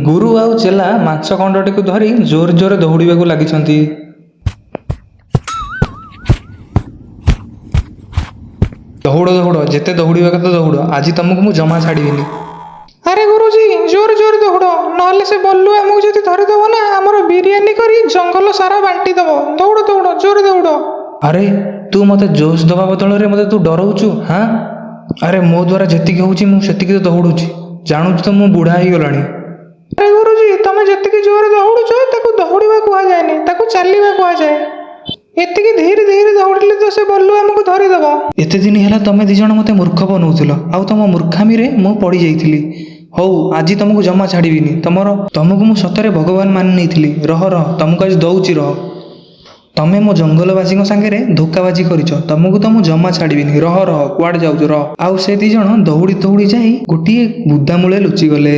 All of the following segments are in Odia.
ଗୁରୁ ଆଉ ଚେଲା ମାଛ ଖଣ୍ଡଟିକୁ ଧରି ଜୋର ଜୋର ଦୌଡ଼ିବାକୁ ଲାଗିଛନ୍ତି। ଦୌଡ଼ ଦୌଡ଼, ଯେତେ ଦୌଡ଼ିବା କଥା ଦୌଡ଼, ଆଜି ତମକୁ ମୁଁ ଜମା ଛାଡ଼ିବିନି। ଆରେ ଗୁରୁଜୀ, ଜୋର ଜୋର ଦୌଡ଼, ନହେଲେ ସେ ବଲ୍ଲୁ ଆମକୁ ଯଦି ଧରିଦେବ ନା, ଆମର ବିରିୟାନୀ କରି ଜଙ୍ଗଲ ସାରା ବାଣ୍ଟି ଦବ। ଦୌଡ଼ ଦୌଡ଼, ଜୋର ଦୌଡ଼। ଆରେ, ତୁ ମୋତେ ଜୋସ୍ ଦେବା ବଦଳରେ ମୋତେ ତୁ ଡରଉଛୁ? ହାଁ, ଆରେ ମୋ ଦ୍ୱାରା ଯେତିକି ହେଉଛି ମୁଁ ସେତିକି ତ ଦୌଡ଼ୁଛି। ଜାଣୁଛୁ ତ ମୁଁ ବୁଢ଼ା ହେଇଗଲାଣି। ଆରେ ଗୁରୁଜୀ, ତମେ ଯେତିକି ଜୋରରେ ଦୌଡ଼ୁଛ ତାକୁ ଦୌଡ଼ିବା କୁହାଯାଏନି, ତାକୁ ଚାଲିବା କୁହାଯାଏ। ଏତିକି ଧୀରେ ଧୀରେ ଦୌଡ଼ିଲେ ତ ସେ ବଲ୍ଲୁ ଆମକୁ ଧରିଦେବ। ଏତେ ଦିନ ହେଲା ତମେ ଦି ଜଣ ମୋତେ ମୂର୍ଖ ବନଉଥିଲ, ଆଉ ତମ ମୂର୍ଖାମିରେ ମୁଁ ପଡ଼ିଯାଇଥିଲି। ହଉ, ଆଜି ତମକୁ ଜମା ଛାଡ଼ିବିନି। ତମକୁ ମୁଁ ସତରେ ଭଗବାନ ମାନି ନେଇଥିଲି। ରହ ରହ, ତମକୁ ଆଜି ଦଉଛି ରହ। ତମେ ମୋ ଜଙ୍ଗଲବାସୀଙ୍କ ସାଙ୍ଗରେ ଧୋକାବାଜି କରିଛ, ତମକୁ ତ ମୁଁ ଜମା ଛାଡ଼ିବିନି। ରହ ରହ, କୁଆଡ଼େ ଯାଉଛ, ରହ। ଆଉ ସେ ଦି ଜଣ ଦୌଡ଼ି ଦୌଡ଼ି ଯାଇ ଗୋଟିଏ ବୁଦା ମୂଳେ ଲୁଚିଗଲେ।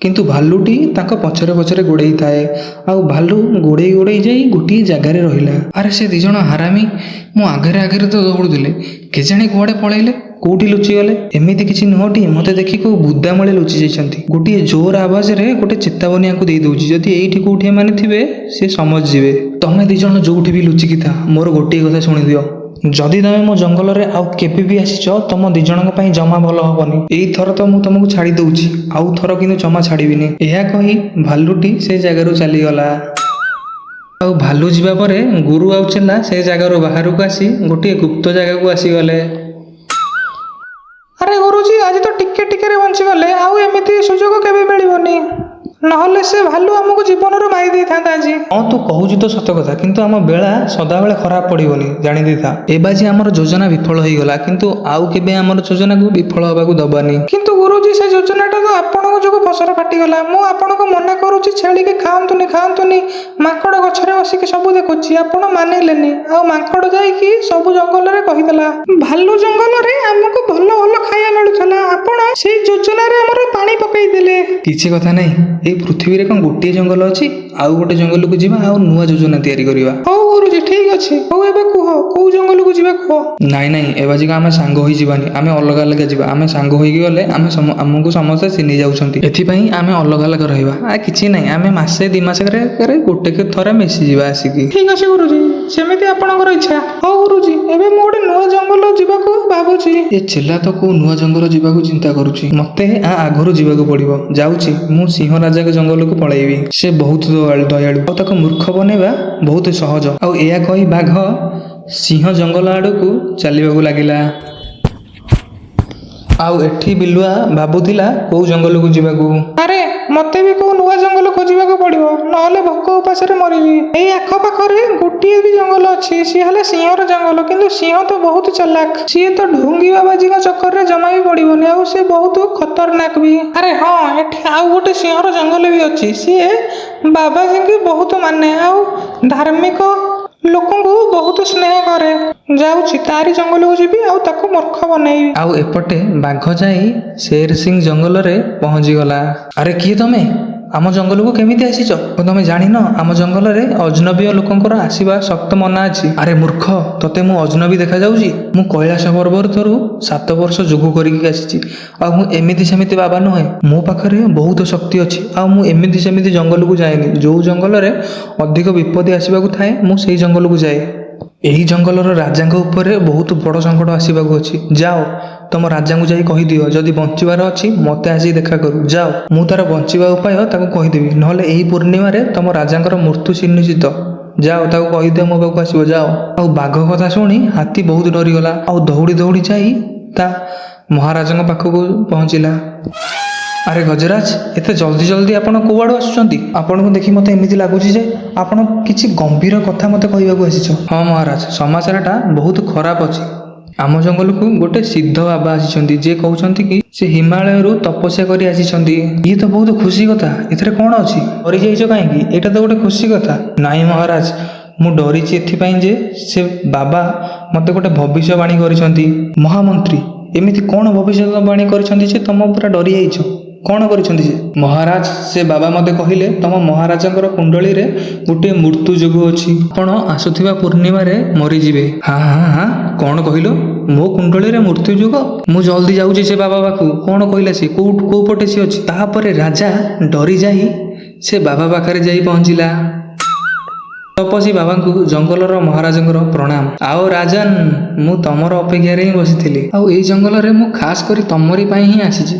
କିନ୍ତୁ ଭାଲୁଟି ତାଙ୍କ ପଛରେ ପଛରେ ଗୋଡ଼େଇଥାଏ। ଆଉ ଭାଲୁ ଗୋଡ଼େଇ ଗୋଡ଼େଇ ଯାଇ ଗୋଟିଏ ଜାଗାରେ ରହିଲା। ଆରେ, ସେ ଦି ଜଣ ହାରାମି ମୋ ଆଗରେ ଆଗରେ ତ ଦୌଡ଼ୁଥିଲେ, କେଜାଣି କୁଆଡ଼େ ପଳେଇଲେ, କୋଉଠି ଲୁଚିଗଲେ? ଏମିତି କିଛି ନୁହଁଟି ମୋତେ ଦେଖି କୋଉ ବୁଦା ମୂଳେ ଲୁଚି ଯାଇଛନ୍ତି? ଗୋଟିଏ ଜୋର ଆବାଜରେ ଗୋଟେ ଚେତାବନୀ ୟାଙ୍କୁ ଦେଇ ଦଉଛି, ଯଦି ଏଇଠି କୋଉଠି ଏମାନେ ଥିବେ ସେ ସମଝିଯିବେ। ତମେ ଦି ଜଣ ଯୋଉଠି ବି ଲୁଚିକି ଥା, ମୋର ଗୋଟିଏ କଥା ଶୁଣିଦିଅ। ଯଦି ତମେ ମୋ ଜଙ୍ଗଲରେ ଆଉ କେବେ ବି ଆସିଛ, ତମ ଦି ଜଣଙ୍କ ପାଇଁ ଜମା ଭଲ ହବନି। ଏଇଥର ତ ମୁଁ ତମକୁ ଛାଡ଼ି ଦଉଛି, ଆଉ ଥର କିନ୍ତୁ ଜମା ଛାଡ଼ିବିନି। ଏହା କହି ଭାଲୁଟି ସେ ଜାଗାରୁ ଚାଲିଗଲା। ଆଉ ଭାଲୁ ଯିବା ପରେ ଗୁରୁ ଆଉ ଚେଲା ସେ ଜାଗାରୁ ବାହାରକୁ ଆସି ଗୋଟିଏ ଗୁପ୍ତ ଜାଗାକୁ ଆସିଗଲେ। ଆରେ ଗୁରୁଜୀ, ଆଜି ତ ଟିକେ ଟିକେରେ ବଞ୍ଚିଗଲେ। ଆଉ ଏମିତି ସୁଯୋଗ କେବେ ମିଳିବନି, ନହେଲେ ସେ ଭାଲୁ ଆମକୁ ଜୀବନରୁ ମାରି ଦେଇଥାନ୍ତା ଆଜି। ହଁ, ତୁ କହୁଛୁ ତ ସତ କଥା, କିନ୍ତୁ ଆମ ବେଳା ସଦାବେଳେ ଖରାପ ପଡ଼ିବନି, ଜାଣି ଦେଇଥା। ଏ ବାଜି ଆମର ଯୋଜନା ବିଫଳ ହେଇଗଲା, କିନ୍ତୁ ଆଉ କେବେ ଆମର ଯୋଜନାକୁ ବିଫଳ ହେବାକୁ ଦବାନି। କିନ୍ତୁ ଗୁରୁଜୀ, ସେ ଯୋଜନାଟା ତ ଆପଣଙ୍କ ଯୋଗୁଁ ଫସର ଫାଟିଗଲା। ମୁଁ ଆପଣଙ୍କୁ ମନା କରୁଛି ଛେଳିକି ଖାଆନ୍ତୁନି ଖାଆନ୍ତୁନି, ମାଙ୍କଡ଼ ଗଛରେ ବସିକି ସବୁ ଦେଖୁଛି, ଆପଣ ମାନିଲେନି। ଆଉ ମାଙ୍କଡ଼ ଯାଇକି ସବୁ ଜଙ୍ଗଲରେ କହିଦେଲା। ଭାଲୁ ଜଙ୍ଗଲରେ ଆମକୁ ଭଲ ଭଲ ଖାଇବା ମିଳୁଥିଲା, ଆପଣ ସେଇ ଯୋଜନାରେ ଆମର ପାଣି ପକେଇଦେଲେ। କିଛି କଥା ନାହିଁ। ଏଇ ପୃଥିବୀରେ କ'ଣ ଗୋଟିଏ ଜଙ୍ଗଲ ଅଛି? ଆଉ ଗୋଟେ ଜଙ୍ଗଲକୁ ଯିବା ଆଉ ନୂଆ ଯୋଜନା ତିଆରି କରିବା। ହଉ ଗୁରୁଜୀ, ଠିକ ଅଛି। ହଉ, ଏବେ କୁହ କୋଉ ଜଙ୍ଗଲକୁ ଯିବା କୁହ। ନାଇଁ ନାଇଁ, ଏ ବାଜିକା ଆମେ ସାଙ୍ଗ ହୋଇଯିବାନି, ଆମେ ଅଲଗା ଅଲଗା ଯିବା। ଆମେ ସାଙ୍ଗ ହୋଇକି ଗଲେ ଆମେ ଆମକୁ ସମସ୍ତେ ଚିହ୍ନି ଯାଉଛନ୍ତି, ଏଥିପାଇଁ ଆମେ ଅଲଗା ଅଲଗା ରହିବା। ଆ କିଛି ନାହିଁ, ଆମେ ମାସେ ଦି ମାସରେ ଗୋଟେ ଥରେ ମିଶିଯିବା ଆସିକି। ଠିକ ଅଛି ଗୁରୁଜୀ, ସେମିତି ଆପଣଙ୍କର ଇଚ୍ଛା। ହଉ ଗୁରୁଜୀ, ଏବେ ମୁଁ ଗୋଟେ ନୂଆ ଜଙ୍ଗଲ ଯିବାକୁ ଭାବୁଛି। ଏ ଚେଲା ତ କୋଉ ନୂଆ ଜଙ୍ଗଲ ଯିବାକୁ ଚିନ୍ତା କରୁଛି। ମତେ ଆ ଆଗରୁ ଯିବାକୁ ପଡିବ। ଯାଉଛି, ମୁଁ ସିଂହ ରାଜାଙ୍କ ଜଙ୍ଗଲକୁ ପଳେଇବି। ସେ ବହୁତ ଦୟାଳୁ, ଆଉ ତାକୁ ମୂର୍ଖ ବନେଇବା ବହୁତ ସହଜ। ଆଉ ଏହା କହି ବାଘ ସିଂହ ଜଙ୍ଗଲ ଆଡ଼କୁ ଚାଲିବାକୁ ଲାଗିଲା। ଆଉ ଏଠି ବିଲୁଆ ଭାବୁଥିଲା କୋଉ ଜଙ୍ଗଲକୁ ଯିବାକୁ। ଆରେ, ମତେ ବି କୋଉ ନୂଆ ଜଙ୍ଗଲ ଖୋଜିବାକୁ ପଡିବ, ନହେଲେ ଭୋକ ଉପାସରେ ମରିବି। ଏଇ ଆଖପାଖରେ ଗୋଟିଏ ବି ଜଙ୍ଗଲ ଅଛି, ସିଏ ହେଲା ସିଂହର ଜଙ୍ଗଲ। କିନ୍ତୁ ସିଂହ ତ ବହୁତ ଚାଲାକ, ସିଏ ତ ଢୁଙ୍ଗି ବାବାଜୀଙ୍କ ଚକ୍କରରେ ଜମା ବି ପଡିବନି, ଆଉ ସିଏ ବହୁତ ଖତରନାକ ବି। ଆରେ ହଁ, ଏଠି ଆଉ ଗୋଟେ ସିଂହର ଜଙ୍ଗଲ ବି ଅଛି। ସିଏ ବାବାଜୀଙ୍କୁ ବହୁତ ମାନେ ଆଉ ଧାର୍ମିକ ଲୋକଙ୍କୁ ବହୁତ ସ୍ନେହ କରେ। ଯାଉଛି, ତାରି ଜଙ୍ଗଲକୁ ଯିବି ଆଉ ତାକୁ ମୂର୍ଖ ବନେଇବି। ଆଉ ଏପଟେ ବାଘ ଯାଇ ଶେର ସିଂ ଜଙ୍ଗଲରେ ପହଞ୍ଚିଗଲା। ଆରେ, କିଏ ତମେ? ଆମ ଜଙ୍ଗଲକୁ କେମିତି ଆସିଛ? ଓ, ତମେ ଜାଣିନ ଆମ ଜଙ୍ଗଲରେ ଅଜନବୀୟ ଲୋକଙ୍କର ଆସିବା ଶକ୍ତ ମନା ଅଛି? ଆରେ ମୂର୍ଖ, ତତେ ମୁଁ ଅଜନବୀ ଦେଖାଯାଉଛି? ମୁଁ କୈଳାସ ପର୍ବତରୁ 7 ବର୍ଷ ଯୋଗ କରିକି ଆସିଛି, ଆଉ ମୁଁ ଏମିତି ସେମିତି ବାବା ନୁହେଁ। ମୋ ପାଖରେ ବହୁତ ଶକ୍ତି ଅଛି, ଆଉ ମୁଁ ଏମିତି ସେମିତି ଜଙ୍ଗଲକୁ ଯାଏନି। ଯୋଉ ଜଙ୍ଗଲରେ ଅଧିକ ବିପତ୍ତି ଆସିବାକୁ ଥାଏ, ମୁଁ ସେଇ ଜଙ୍ଗଲକୁ ଯାଏ। ଏହି ଜଙ୍ଗଲର ରାଜାଙ୍କ ଉପରେ ବହୁତ ବଡ଼ ସଙ୍କଟ ଆସିବାକୁ ଅଛି। ଯାଅ, ତମ ରାଜାଙ୍କୁ ଯାଇ କହିଦିଅ, ଯଦି ବଞ୍ଚିବାର ଅଛି ମୋତେ ଆସି ଦେଖା କରୁ। ଯାଅ, ମୁଁ ତାର ବଞ୍ଚିବା ଉପାୟ ତାକୁ କହିଦେବି, ନହେଲେ ଏହି ପୂର୍ଣ୍ଣିମାରେ ତମ ରାଜାଙ୍କର ମୃତ୍ୟୁ ସୁନିଶ୍ଚିତ। ଯାଅ, ତାକୁ କହିଦିଅ ମୋ ପାଖକୁ ଆସିବ, ଯାଅ। ଆଉ ବାଘ କଥା ଶୁଣି ହାତୀ ବହୁତ ଡରିଗଲା, ଆଉ ଦୌଡ଼ି ଦୌଡ଼ି ଯାଇ ତା ମହାରାଜାଙ୍କ ପାଖକୁ ପହଞ୍ଚିଲା। ଆରେ ଗଜରାଜ, ଏତେ ଜଲ୍ଦି ଜଲ୍ଦି ଆପଣ କୋଉଆଡ଼ୁ ଆସୁଛନ୍ତି? ଆପଣଙ୍କୁ ଦେଖି ମୋତେ ଏମିତି ଲାଗୁଛି ଯେ ଆପଣ କିଛି ଗମ୍ଭୀର କଥା ମୋତେ କହିବାକୁ ଆସିଛ। ହଁ ମହାରାଜ, ସମାଚାରଟା ବହୁତ ଖରାପ ଅଛି। ଆମ ଜଙ୍ଗଲକୁ ଗୋଟେ ସିଦ୍ଧ ବାବା ଆସିଛନ୍ତି, ଯିଏ କହୁଛନ୍ତି କି ସେ ହିମାଳୟରୁ ତପସ୍ୟା କରି ଆସିଛନ୍ତି। ଇଏ ତ ବହୁତ ଖୁସି କଥା, ଏଥିରେ କ'ଣ ଅଛି? ଡରିଯାଇଛ କାହିଁକି? ଏଇଟା ତ ଗୋଟେ ଖୁସି କଥା। ନାଇଁ ମହାରାଜ, ମୁଁ ଡରିଛି ଏଥିପାଇଁ ଯେ ସେ ବାବା ମୋତେ ଗୋଟେ ଭବିଷ୍ୟବାଣୀ କରିଛନ୍ତି। ମହାମନ୍ତ୍ରୀ, ଏମିତି କ'ଣ ଭବିଷ୍ୟବାଣୀ କରିଛନ୍ତି ଯେ ତମ ପୁରା ଡରିଯାଇଛ? କ'ଣ କରିଛନ୍ତି ସେ? ମହାରାଜ, ସେ ବାବା ମୋତେ କହିଲେ ତମ ମହାରାଜାଙ୍କର କୁଣ୍ଡଳୀରେ ଗୋଟିଏ ମୃତ୍ୟୁ ଯୋଗ ଅଛି, ଆପଣ ଆସୁଥିବା ପୂର୍ଣ୍ଣିମାରେ ମରିଯିବେ। ହଁ ହଁ ହଁ, କ'ଣ କହିଲ? ମୋ କୁଣ୍ଡଳୀରେ ମୃତ୍ୟୁ ଯୋଗ? ମୁଁ ଜଲ୍ଦି ଯାଉଛି ସେ ବାବା ପାଖକୁ। କ'ଣ କହିଲା ସେ? କୋଉ କୋଉ ପଟେ ସେ ଅଛି? ତାପରେ ରାଜା ଡରି ଯାଇ ସେ ବାବା ପାଖରେ ଯାଇ ପହଞ୍ଚିଲା। ତପସ୍ୱୀ ବାବାଙ୍କୁ ଜଙ୍ଗଲର ମହାରାଜଙ୍କର ପ୍ରଣାମ। ଆଉ ରାଜନ, ମୁଁ ତମର ଅପେକ୍ଷାରେ ହିଁ ବସିଥିଲି। ଆଉ ଏଇ ଜଙ୍ଗଲରେ ମୁଁ ଖାସ କରି ତମରି ପାଇଁ ହିଁ ଆସିଛି,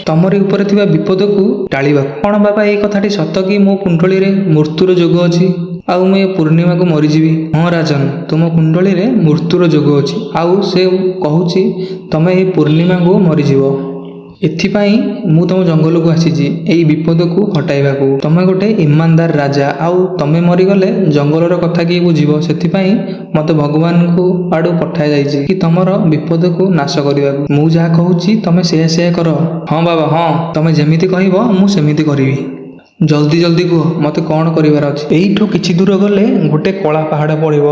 ତମରି ଉପରେ ଥିବା ବିପଦକୁ ଟାଳିବାକୁ। କ'ଣ ବାବା, ଏଇ କଥାଟି ସତ କି ମୋ କୁଣ୍ଡଳୀରେ ମୃତ୍ୟୁର ଯୋଗ ଅଛି ଆଉ ମୁଁ ଏ ପୂର୍ଣ୍ଣିମାକୁ ମରିଯିବି? ହଁ ରାଜନ, ତୁମ କୁଣ୍ଡଳୀରେ ମୃତ୍ୟୁର ଯୋଗ ଅଛି ଆଉ ସେ କହୁଛି ତମେ ଏଇ ପୂର୍ଣ୍ଣିମାକୁ ମରିଯିବ। ଏଥିପାଇଁ ମୁଁ ତମ ଜଙ୍ଗଲକୁ ଆସିଛି ଏଇ ବିପଦକୁ ହଟାଇବାକୁ। ତମେ ଗୋଟେ ଇମାନଦାର ରାଜା, ଆଉ ତମେ ମରିଗଲେ ଜଙ୍ଗଲର କଥା କିଏ ବୁଝିବ? ସେଥିପାଇଁ ମୋତେ ଭଗବାନଙ୍କୁ ଆଡ଼ୁ ପଠାଯାଇଛି କି ତମର ବିପଦକୁ ନାଶ କରିବାକୁ। ମୁଁ ଯାହା କହୁଛି ତମେ ସେୟା ସେୟା କର। ହଁ ବାବା, ହଁ, ତମେ ଯେମିତି କହିବ ମୁଁ ସେମିତି କରିବି। ଜଲ୍ଦି ଜଲ୍ଦି କୁହ ମୋତେ କ'ଣ କରିବାର ଅଛି। ଏଇଠୁ କିଛି ଦୂର ଗଲେ ଗୋଟେ କଳା ପାହାଡ଼ ପଡ଼ିବ,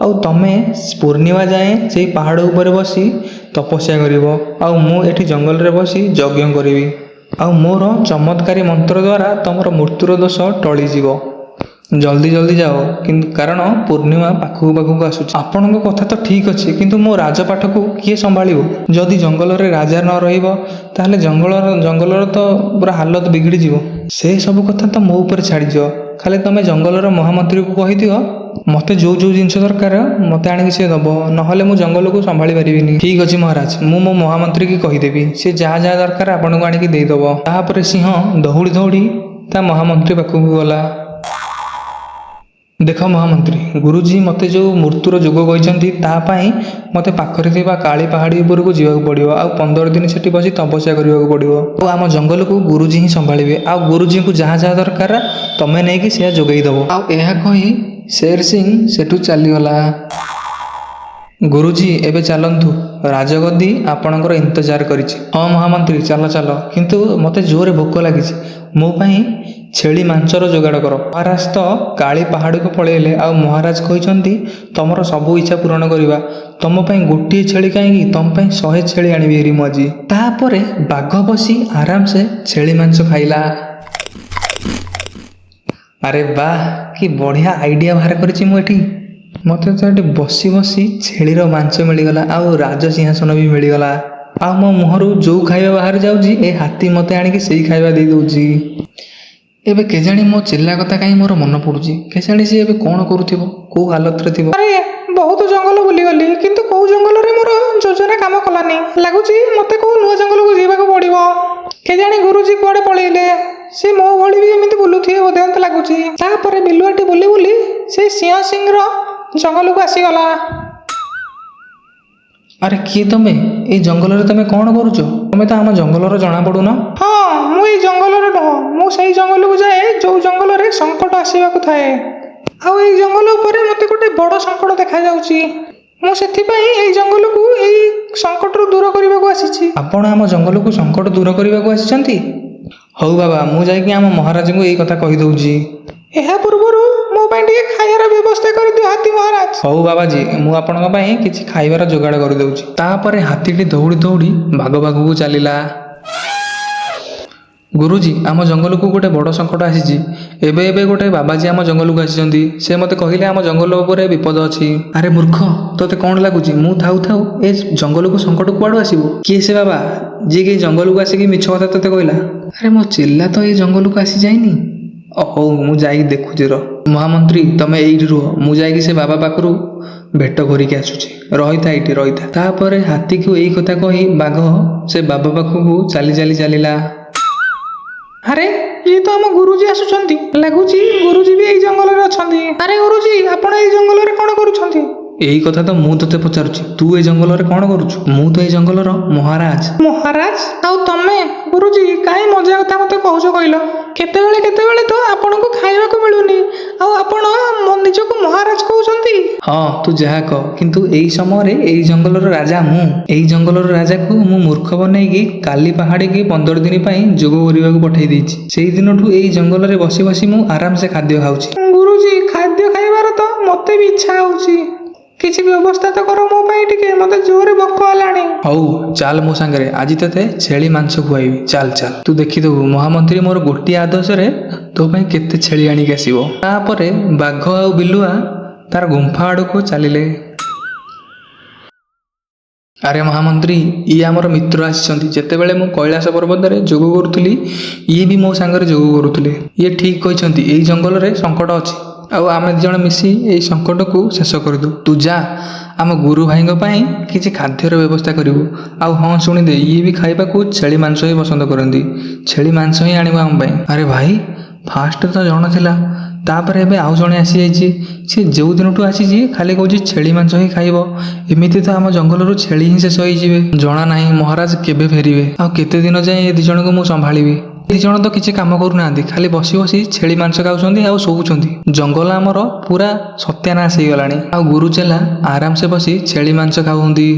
ଆଉ ତମେ ପୂର୍ଣ୍ଣିମା ଯାଏଁ ସେଇ ପାହାଡ଼ ଉପରେ ବସି ତପସ୍ୟା କରିବ, ଆଉ ମୁଁ ଏଠି ଜଙ୍ଗଲରେ ବସି ଯଜ୍ଞ କରିବି, ଆଉ ମୋର ଚମତ୍କାରୀ ମନ୍ତ୍ର ଦ୍ୱାରା ତମର ମୃତ୍ୟୁର ଦୋଷ ଟଳିଯିବ। ଜଲ୍ଦି ଜଲ୍ଦି ଯାଅ କିନ୍ତୁ, କାରଣ ପୂର୍ଣ୍ଣିମା ପାଖକୁ ପାଖକୁ ଆସୁଛି। ଆପଣଙ୍କ କଥା ତ ଠିକ୍ ଅଛି, କିନ୍ତୁ ମୋ ରାଜପାଟକୁ କିଏ ସମ୍ଭାଳିବ? ଯଦି ଜଙ୍ଗଲରେ ରାଜା ନ ରହିବ ତାହେଲେ ଜଙ୍ଗଲର ତ ପୁରା ହାଲତ ବିଗିଡ଼ିଯିବ। ସେ ସବୁ କଥା ତ ମୋ ଉପରେ ଛାଡ଼ିଦିଅ। ଖାଲି ତମେ ଜଙ୍ଗଲର ମହାମନ୍ତ୍ରୀକୁ କହିଦିଅ ମୋତେ ଯୋଉ ଯୋଉ ଜିନିଷ ଦରକାର ମୋତେ ଆଣିକି ସେ ଦେବ, ନହେଲେ ମୁଁ ଜଙ୍ଗଲକୁ ସମ୍ଭାଳି ପାରିବିନି। ଠିକ୍ ଅଛି ମହାରାଜ, ମୁଁ ମୋ ମହାମନ୍ତ୍ରୀକି କହିଦେବି, ସେ ଯାହା ଯାହା ଦରକାର ଆପଣଙ୍କୁ ଆଣିକି ଦେଇଦେବ। ତାପରେ ସିଂହ ଦୌଡ଼ି ଦୌଡ଼ି ତା ମହାମନ୍ତ୍ରୀ ପାଖକୁ ଗଲା। ଦେଖ ମହାମନ୍ତ୍ରୀ, ଗୁରୁଜୀ ମୋତେ ଯେଉଁ ମୃତ୍ୟୁର ଯୋଗ କହିଛନ୍ତି ତା ପାଇଁ ମୋତେ ପାଖରେ ଥିବା କାଳି ପାହାଡ଼ି ଉପରକୁ ଯିବାକୁ ପଡ଼ିବ, ଆଉ 15 ଦିନ ସେଠି ବସି ତପସ୍ୟା କରିବାକୁ ପଡ଼ିବ, ଆଉ ଆମ ଜଙ୍ଗଲକୁ ଗୁରୁଜୀ ହିଁ ସମ୍ଭାଳିବେ, ଆଉ ଗୁରୁଜୀଙ୍କୁ ଯାହା ଯାହା ଦରକାର ତମେ ନେଇକି ସେୟା ଯୋଗାଇ ଦେବ। ଆଉ ଏହା କହି ଶେର ସିଂ ସେଠୁ ଚାଲିଗଲା। ଗୁରୁଜୀ, ଏବେ ଚାଲନ୍ତୁ, ରାଜଗଦ୍ଦି ଆପଣଙ୍କର ଇନ୍ତଜାର କରିଛି। ହଁ ମହାମନ୍ତ୍ରୀ, ଚାଲ ଚାଲ, କିନ୍ତୁ ମୋତେ ଜୋରରେ ଭୋକ ଲାଗିଛି, ମୋ ପାଇଁ ଛେଳି ମାଂସର ଯୋଗାଡ଼ କର। ମହାରାଜ ତ କାଳି ପାହାଡ଼କୁ ପଳେଇଲେ, ଆଉ ମହାରାଜ କହିଛନ୍ତି ତମର ସବୁ ଇଚ୍ଛା ପୂରଣ କରିବା। ତମ ପାଇଁ ଗୋଟିଏ ଛେଳି କାହିଁକି, ତମ ପାଇଁ 100 ଛେଳି ଆଣିବି ହେରି ମୁଁ ଆଜି। ତାପରେ ବାଘ ବସି ଆରାମସେ ଛେଳି ମାଂସ ଖାଇଲା। ଆରେ ବାଃ, କି ବଢ଼ିଆ ଆଇଡ଼ିଆ ବାହାର କରିଛି ମୁଁ ଏଠି। ମୋତେ ତ ଏଠି ବସି ବସି ଛେଳିର ମାଂସ ମିଳିଗଲା, ଆଉ ରାଜସିଂହାସନ ବି ମିଳିଗଲା, ଆଉ ମୋ ମୁହଁରୁ ଯୋଉ ଖାଇବା ବାହାରି ଯାଉଛି ଏ ହାତୀ ମୋତେ ଆଣିକି ସେଇ ଖାଇବା ଦେଇ ଦଉଛି। ଏବେ କେଜାଣି ମୋ ଚେଲା କଥା କାହିଁ ମୋର ମନେ ପଡ଼ୁଛି। କେଜାଣି ସେ ଏବେ କ'ଣ କରୁଥିବ, କୋଉ ହାଲତରେ ଥିବ। ଆରେ, ବହୁତ ଜଙ୍ଗଲ ବୁଲିଗଲି, କିନ୍ତୁ କୋଉ ଜଙ୍ଗଲରେ ମୋର ଯୋଜନା କାମ କଲାନି। ଲାଗୁଛି ମୋତେ କୋଉ ନୂଆ ଜଙ୍ଗଲକୁ ଯିବାକୁ ପଡ଼ିବ। କେଜାଣି ଗୁରୁଜୀ କୁଆଡ଼େ ପଳେଇଲେ। ସେ ମୋ ଭଳି ବି ଏମିତି ବୁଲୁଥିବେ ବୋଧେ ମୋତେ ଲାଗୁଛି। ତାପରେ ବିଲୁଆଟି ବୁଲି ବୁଲି ସେଇ ସିଂହ ସିଂର ଜଙ୍ଗଲକୁ ଆସିଗଲା। ଆରେ, କିଏ ତମେ? ଏଇ ଜଙ୍ଗଲରେ ତମେ କ'ଣ କରୁଛ? ତମେ ତ ଆମ ଜଙ୍ଗଲର ଜଣା ପଡୁନ। ହଁ, ମୁଁ ଏଇ ଜଙ୍ଗଲର ନୁହଁ। ମୁଁ ସେଇ ଜଙ୍ଗଲକୁ ଯାଏ ଯୋଉ ଜଙ୍ଗଲରେ ସଙ୍କଟ ଆସିବାକୁ ଥାଏ, ଆଉ ଏଇ ଜଙ୍ଗଲ ଉପରେ ମୋତେ ଗୋଟେ ବଡ଼ ସଙ୍କଟ ଦେଖାଯାଉଛି। ମୁଁ ସେଥିପାଇଁ ଏଇ ଜଙ୍ଗଲକୁ ଏଇ ସଙ୍କଟରୁ ଦୂର କରିବାକୁ ଆସିଛି। ଆପଣ ଆମ ଜଙ୍ଗଲକୁ ସଙ୍କଟ ଦୂର କରିବାକୁ ଆସିଛନ୍ତି? ହଉ ବାବା, ମୁଁ ଯାଇକି ଆମ ମହାରାଜଙ୍କୁ ଏଇ କଥା କହିଦେଉଛି। ଏହା ପୂର୍ବରୁ ମୋ ପାଇଁ ଟିକେ ଖାଇବାର ବ୍ୟବସ୍ଥା କରିଦିଅ ହାତୀ ମହାରାଜ। ହଉ ବାବାଜୀ, ମୁଁ ଆପଣଙ୍କ ପାଇଁ କିଛି ଖାଇବାର ଯୋଗାଡ଼ କରିଦେଉଛି। ତାପରେ ହାତୀଟି ଦୌଡ଼ି ଦୌଡ଼ି ବାଘ ପାଖକୁ ଚାଲିଲା। ଗୁରୁଜୀ, ଆମ ଜଙ୍ଗଲକୁ ଗୋଟେ ବଡ଼ ସଙ୍କଟ ଆସିଛି। ଏବେ ଏବେ ଗୋଟେ ବାବାଜୀ ଆମ ଜଙ୍ଗଲକୁ ଆସିଛନ୍ତି। ସେ ମୋତେ କହିଲେ ଆମ ଜଙ୍ଗଲ ଉପରେ ବିପଦ ଅଛି। ଆରେ ମୂର୍ଖ, ତୋତେ କ'ଣ ଲାଗୁଛି ମୁଁ ଥାଉ ଥାଉ ଏ ଜଙ୍ଗଲକୁ ସଙ୍କଟ କୁଆଡ଼ୁ ଆସିବ? କିଏ ସେ ବାବା ଯିଏକି ଜଙ୍ଗଲକୁ ଆସିକି ମିଛ କଥା ତୋତେ କହିଲା? ଆରେ, ମୋ ଚେଲା ତ ଏ ଜଙ୍ଗଲକୁ ଆସିଯାଇନି। ହଉ, ମୁଁ ଯାଇକି ଦେଖୁଛି ରହ। ମହାମନ୍ତ୍ରୀ, ତମେ ଏଇଠି ରୁହ, ମୁଁ ଯାଇକି ସେ ବାବା ପାଖରୁ ଭେଟ କରିକି ଆସୁଛି। ରହିଥା, ଏଇଠି ରହିଥା। ତାପରେ ହାତୀକୁ ଏଇ କଥା କହି ବାଘ ସେ ବାବା ପାଖକୁ ଚାଲି ଚାଲି ଚାଲିଲା। ଆରେ, ଇଏ ତ ଆମ ଗୁରୁଜୀ ଆସୁଛନ୍ତି। ଲାଗୁଛି ଗୁରୁଜୀ ବି ଏଇ ଜଙ୍ଗଲରେ ଅଛନ୍ତି। ଆରେ ଗୁରୁଜୀ, ଆପଣ ଏଇ ଜଙ୍ଗଲରେ କ'ଣ କରୁଛନ୍ତି? ଏଇ କଥା ତ ମୁଁ ତୋତେ ପଚାରୁଛି, ତୁ ଏ ଜଙ୍ଗଲରେ କ'ଣ କରୁଛୁ? ମୁଁ ତ ଏଇ ଜଙ୍ଗଲର ମହାରାଜ। ମହାରାଜ ଆଉ ତମେ? ଗୁରୁଜୀ, କାହିଁ ମଜା କଥା ମତେ କହୁଛ କହିଲ? କେତେବେଳେ କେତେବେଳେ ତ ଆପଣଙ୍କୁ ଖାଇବାକୁ ମିଳୁନି, ଆଉ ଆପଣ ମୋ ନିଜକୁ ମହାରାଜ କହୁଛନ୍ତି? ହଁ, ତୁ ଯାହା କହ, କିନ୍ତୁ ଏଇ ସମୟରେ ଏଇ ଜଙ୍ଗଲର ରାଜା ମୁଁ। ଏଇ ଜଙ୍ଗଲର ରାଜାକୁ ମୁଁ ମୂର୍ଖ ବନେଇକି କାଲି ପାହାଡ଼ିକି 15 ଦିନ ପାଇଁ ଯୋଗ କରିବାକୁ ପଠେଇ ଦେଇଛି। ସେଇ ଦିନଠୁ ଏଇ ଜଙ୍ଗଲରେ ବସି ବସି ମୁଁ ଆରାମସେ ଖାଦ୍ୟ ଖାଉଛି। ଗୁରୁଜୀ, ଖାଦ୍ୟ ଖାଇବାର ତ ମତେ ବି ଇଚ୍ଛା ହଉଛି। କିଛି ବ୍ୟବସ୍ଥା ତ କର ମୋ ପାଇଁ ଟିକେ, ମତେ ଜୋରେ ଭୋକ ହେଲାଣି। ହଉ ଚାଲ ମୋ ସାଙ୍ଗରେ, ଆଜି ତତେ ଛେଳି ମାଂସ ଖୁଆଇବି। ଚାଲ ଚାଲ, ତୁ ଦେଖିଦବୁ ମହାମନ୍ତ୍ରୀ ମୋର ଗୋଟିଏ ଆଦେଶରେ ତୋ ପାଇଁ କେତେ ଛେଳି ଆଣିକି ଆସିବ। ତାପରେ ବାଘ ଆଉ ବିଲୁଆ ତାର ଗୁମ୍ଫା ଆଡ଼କୁ ଚାଲିଲେ। ଆରେ ମହାମନ୍ତ୍ରୀ, ଇଏ ଆମର ମିତ୍ର ଆସିଛନ୍ତି। ଯେତେବେଳେ ମୁଁ କୈଳାସ ପର୍ବତରେ ଯୋଗ କରୁଥିଲି, ଇଏ ବି ମୋ ସାଙ୍ଗରେ ଯୋଗ କରୁଥିଲେ। ଇଏ ଠିକ୍ କହିଛନ୍ତି, ଏଇ ଜଙ୍ଗଲରେ ସଙ୍କଟ ଅଛି ଆଉ ଆମେ ଦୁଇ ଜଣ ମିଶି ଏଇ ସଙ୍କଟକୁ ଶେଷ କରିଦେବୁ। ତୁ ଯା, ଆମ ଗୁରୁ ଭାଇଙ୍କ ପାଇଁ କିଛି ଖାଦ୍ୟର ବ୍ୟବସ୍ଥା କରିବୁ। ଆଉ ହଁ, ଶୁଣିଦେ, ଇଏ ବି ଖାଇବାକୁ ଛେଳି ମାଂସ ହିଁ ପସନ୍ଦ କରନ୍ତି। ଛେଳି ମାଂସ ହିଁ ଆଣିବ ଆମ ପାଇଁ। ଆରେ ଭାଇ, ଫାଷ୍ଟ ତ ଜଣେ ଥିଲା, ତାପରେ ଏବେ ଆଉ ଜଣେ ଆସିଯାଇଛି। ସେ ଯେଉଁ ଦିନଠୁ ଆସିଛି ଖାଲି କହୁଛି ଛେଳି ମାଂସ ହିଁ ଖାଇବ। ଏମିତି ତ ଆମ ଜଙ୍ଗଲରୁ ଛେଳି ହିଁ ଶେଷ ହେଇଯିବେ। ଜଣା ନାହିଁ ମହାରାଜ କେବେ ଫେରିବେ, ଆଉ କେତେ ଦିନ ଯାଏଁ ଏ ଦୁଇ ଜଣଙ୍କୁ ମୁଁ ସମ୍ଭାଳିବି। ଏ ଜଣ ତ କିଛି କାମ କରୁନାହାନ୍ତି, ଖାଲି ବସି ବସି ଛେଳି ମାଂସ ଖାଉଛନ୍ତି ଆଉ ଶୋଉଛନ୍ତି। ଜଙ୍ଗଲ ଆମର ପୁରା ସତ୍ୟାନାଶ ହେଇଗଲାଣି, ଆଉ ଗୁରୁ ଚେଲା ଆରାମସେ ବସି ଛେଳି ମାଂସ ଖାଉଛନ୍ତି।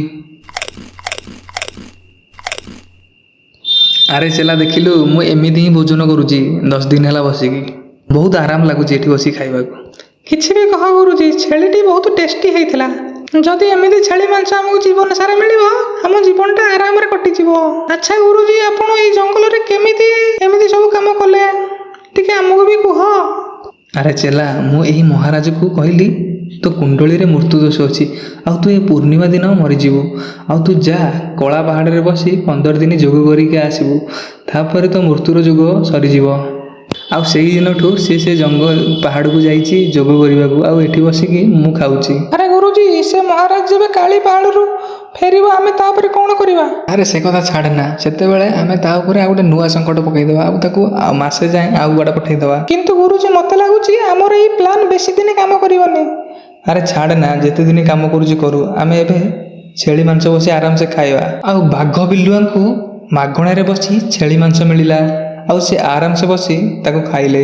ଆରେ ଚେଲା, ଦେଖିଲୁ, ମୁଁ ଏମିତି ହିଁ ଭୋଜନ କରୁଛି 10 ଦିନ ହେଲା ବସିକି। ବହୁତ ଆରାମ ଲାଗୁଛି ଏଠି ବସିକି ଖାଇବାକୁ। କିଛି ବି କହ ଗୁରୁଜୀ, ଛେଳିଟି ବହୁତ ଟେଷ୍ଟି ହେଇଥିଲା। ଯଦି ଏମିତି ଛେଳି ମାଂସ ଆମକୁ ଜୀବନ ସାରା ମିଳିବ, ଆମ ଜୀବନଟା ଆରାମରେ କଟିଯିବ। ଆଚ୍ଛା ଗୁରୁଜୀ, ଆପଣ ଏଇ ଜଙ୍ଗଲରେ କେମିତି ଏମିତି ସବୁ କାମ କଲେ, ଟିକେ ଆମକୁ ବି କୁହ। ଆରେ ଚେଲା, ମୁଁ ଏହି ମହାରାଜକୁ କହିଲି, ତୋ କୁଣ୍ଡଳୀରେ ମୃତ୍ୟୁ ଦୋଷ ଅଛି ଆଉ ତୁ ଏ ପୂର୍ଣ୍ଣିମା ଦିନ ମରିଯିବୁ, ଆଉ ତୁ ଯା କଳା ପାହାଡ଼ରେ ବସି 15 ଦିନ ଯୋଗ କରିକି ଆସିବୁ, ତାପରେ ତୋ ମୃତ୍ୟୁର ଯୋଗ ସରିଯିବ। ଆଉ ସେଇ ଦିନଠୁ ସେ ସେ ଜଙ୍ଗଲ ପାହାଡ଼କୁ ଯାଇଛି ଯୋଗ କରିବାକୁ, ଆଉ ଏଠି ବସିକି ମୁଁ ଖାଉଛି। ଆରେ ଗୁରୁଜୀ, ସେ ମହାରାଜ ଯେବେ କାଳି ପାହାଡ଼ରୁ ଫେରିବ, ଆମେ ତାପରେ କ'ଣ କରିବା? ଆରେ ସେ କଥା ଛାଡ଼େ ନା, ସେତେବେଳେ ଆମେ ତା ଉପରେ ଆଉ ଗୋଟେ ନୂଆ ସଙ୍କଟ ପକାଇଦେବା ଆଉ ତାକୁ ଆଉ ମାସେ ଯାଏଁ ଆଉ କୁଆଡ଼େ ପଠେଇଦେବା। କିନ୍ତୁ ଗୁରୁଜୀ, ମୋତେ ଲାଗୁଛି ଆମର ଏଇ ପ୍ଲାନ୍ ବେଶୀ ଦିନ କାମ କରିବନି। ଆରେ ଛାଡ଼େ ନା, ଯେତେ ଦିନ କାମ କରୁଛି କରୁ, ଆମେ ଏବେ ଛେଳି ମାଂସ ବସି ଆରାମସେ ଖାଇବା। ଆଉ ବାଘ ବିଲୁଆଙ୍କୁ ମାଗଣାରେ ବସି ଛେଳି ମାଂସ ମିଳିଲା, ଆଉ ସେ ଆରାମସେ ବସି ତାକୁ ଖାଇଲେ।